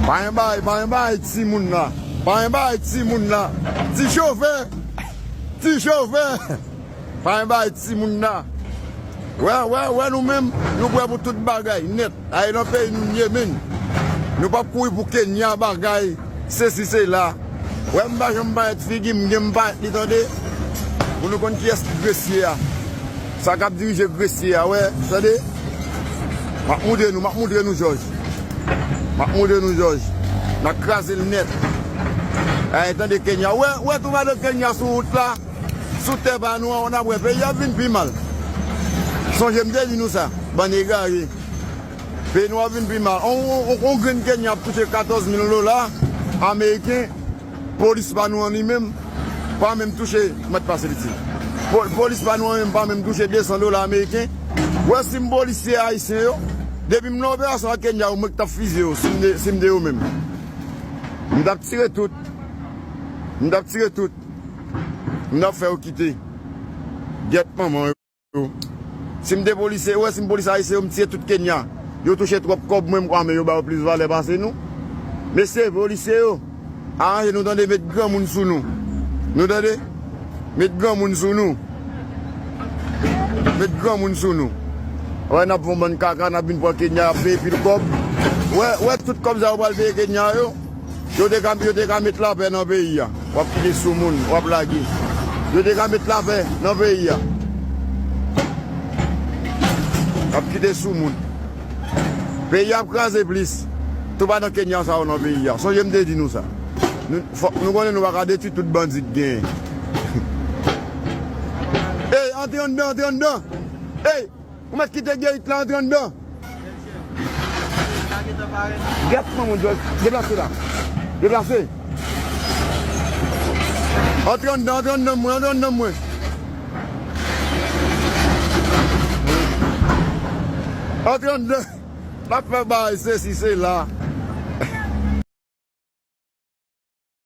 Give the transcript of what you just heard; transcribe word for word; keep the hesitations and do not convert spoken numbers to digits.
Pa gen bagay, pa gen bagay timoun la. Pa gen bagay timoun la. Ti chofè. Ti chofè. Pa gen bagay timoun la. Wè, wè, wè nou menm, nou prè pou tout bagay, nèt. Ay nan peyi nou ye menm. Nou p ap kouri pou Kenya bagay, sesi sela. Wè m pa janm parèt figi m, gen m parèt li tande. Pou nou konn kiyès ki Gresye a. Sa k ap dirije Gresye a, wè, tande. M ap moutre nou, m ap moutre nou jòj. M ap moutre nou jòj. N ap kraze l nèt. Ay, tande Kenya. Wè, wè tou madan Kenya sou wout la. Sou tè pa nou an, w ap wè peyi a ap vin pi mal. Sonje m te di nou sa, bann egare. Peyi nou ap vin pi mal. On, on, on, on grenn Kenya ap touche katòz mil dola ameriken. Polis pa nou an li menm pa menm touche, mèt pase piti. Po-, polis pa nou an menm pa menm touche de san dola ameriken. Wè si m polisye ayisyen yo, depi m nan operasyon ak Kenya yo, mwen k t ap fizye yo, si m de, si m de yo menm. M t ap tire tout. M t ap tire tout. M t ap fè yo kite. Gyèt manman yo. Si m te polisye, ou wè si m polis ayisyen yo, m tiye tout Kenya. Yo touche twòp kòb, mwen m kwè men yo ba yo plis valè pase nou. Mesye, polisye yo, aranje nou tande, met granmoun sou nou. Nou tande? Met granmoun sou nou. Met granmoun sou nou. Wè, n ap fè yon bann kaka, n ap vin pran Kenya, ap peye pil kòb. Wè, wè, tout kòb sa yo pral peye Kenya yo. Yo te ka, yo te ka met lapè nan peyi a. W ap kite sou moun, w ap lage. Yo te ka met lapè nan peyi a. W ap kite sou moun. Peyi a ap kraze plis. Tou pa nan Kenya sa yo nan peyi a. Sonje m te di nou sa. Nou, fò, nou konnen nou pa ka detwi tout bandi k genyen. Ey, antre anndan, antre anndan. Ey, ou mèt kite gate la, antre anndan. Gyèt manman Jòj, deplase la. Deplase. Antre anndan, antre anndan mwen, antre anndan mwen. Antre anndan. N ap fè bagay sesi sela.